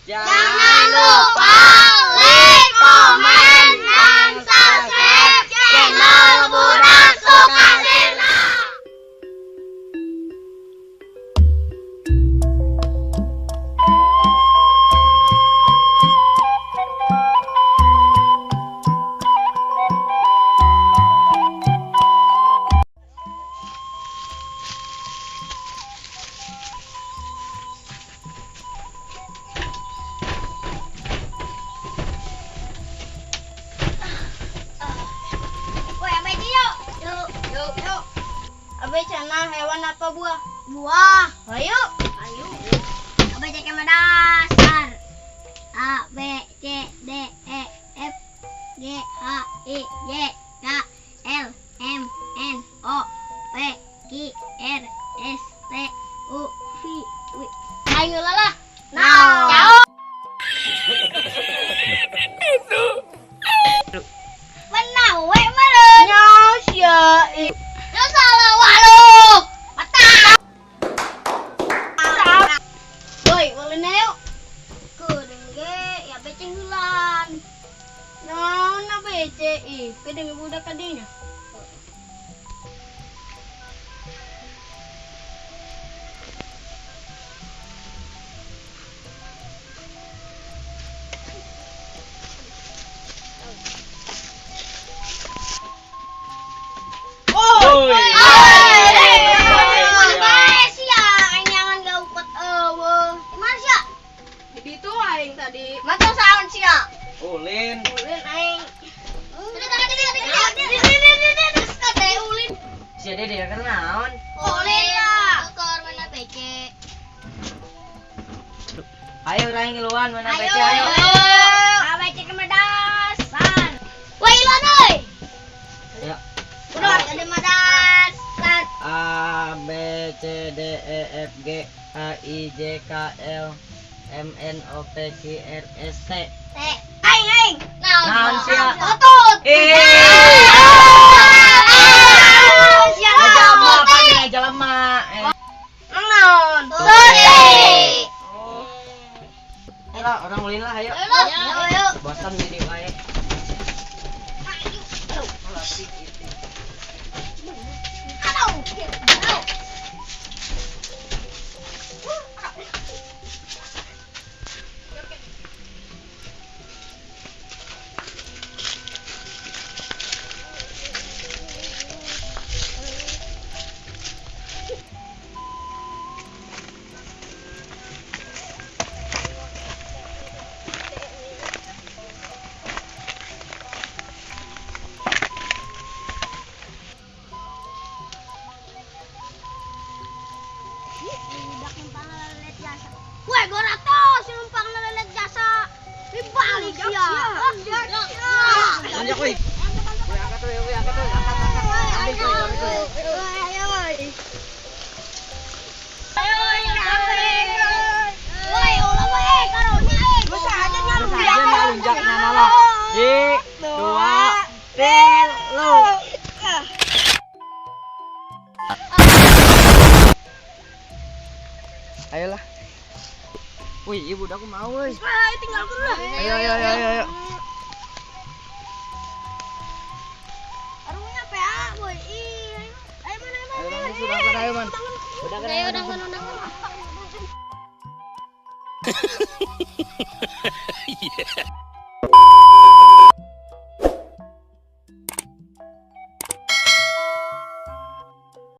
Jangan lupa like, comment, dan subscribe channel Budak Sukasirna. Abe cenah hewan apa buah? Buah. Ayo. Ayo. A B C K dasar. A B C D E F G H I J K L M N O P Q R S T U V W. Ayo lah. Nah. Menang we meureun. Nyaw sia. Yo salah waluh. Patah. Woi, ulin yuk. Kuring ge ya beceng hulan. Naon na BC ih, kedeng budak kadinya. Ulin. Ulin aing. Ulin. Si Dede ya kan naon? Ulin lah. Kor mana PC? Ayo urang ngiluan mana PC ayo. A B C ke medasan. Wah ilan euy. Ayo. Udah ada medasan. A B C D E F G H I J K L M N O P Q R S T. T. Aing aing. Naon sia? Tutut. Naon? Tuti. Ayo orang ulin lah ayo. Ayo. Bosan jadi wae. Aduh. Aduh. Woi, goratos numpang nalelet jasa. Dibalik sia. Lanjut woi. Woi angkat woi, angkat woi, angkat angkat. Ambil woi, ambil woi. Ayo woi. Woi, ulah we karunya eh. Bisa aja Bisa aja ngalunjak nana lah. 1, 2, 3. Ayolah. Wih, ibu udah aku mau, woi. Ayo tinggal dulu lah. Ayo ayo ayo ayo. Ayo. Arunya PA, boy. Ih, ayo mana mana. Ayo, ayo, man. Udah Ayo, udah, udah, udah.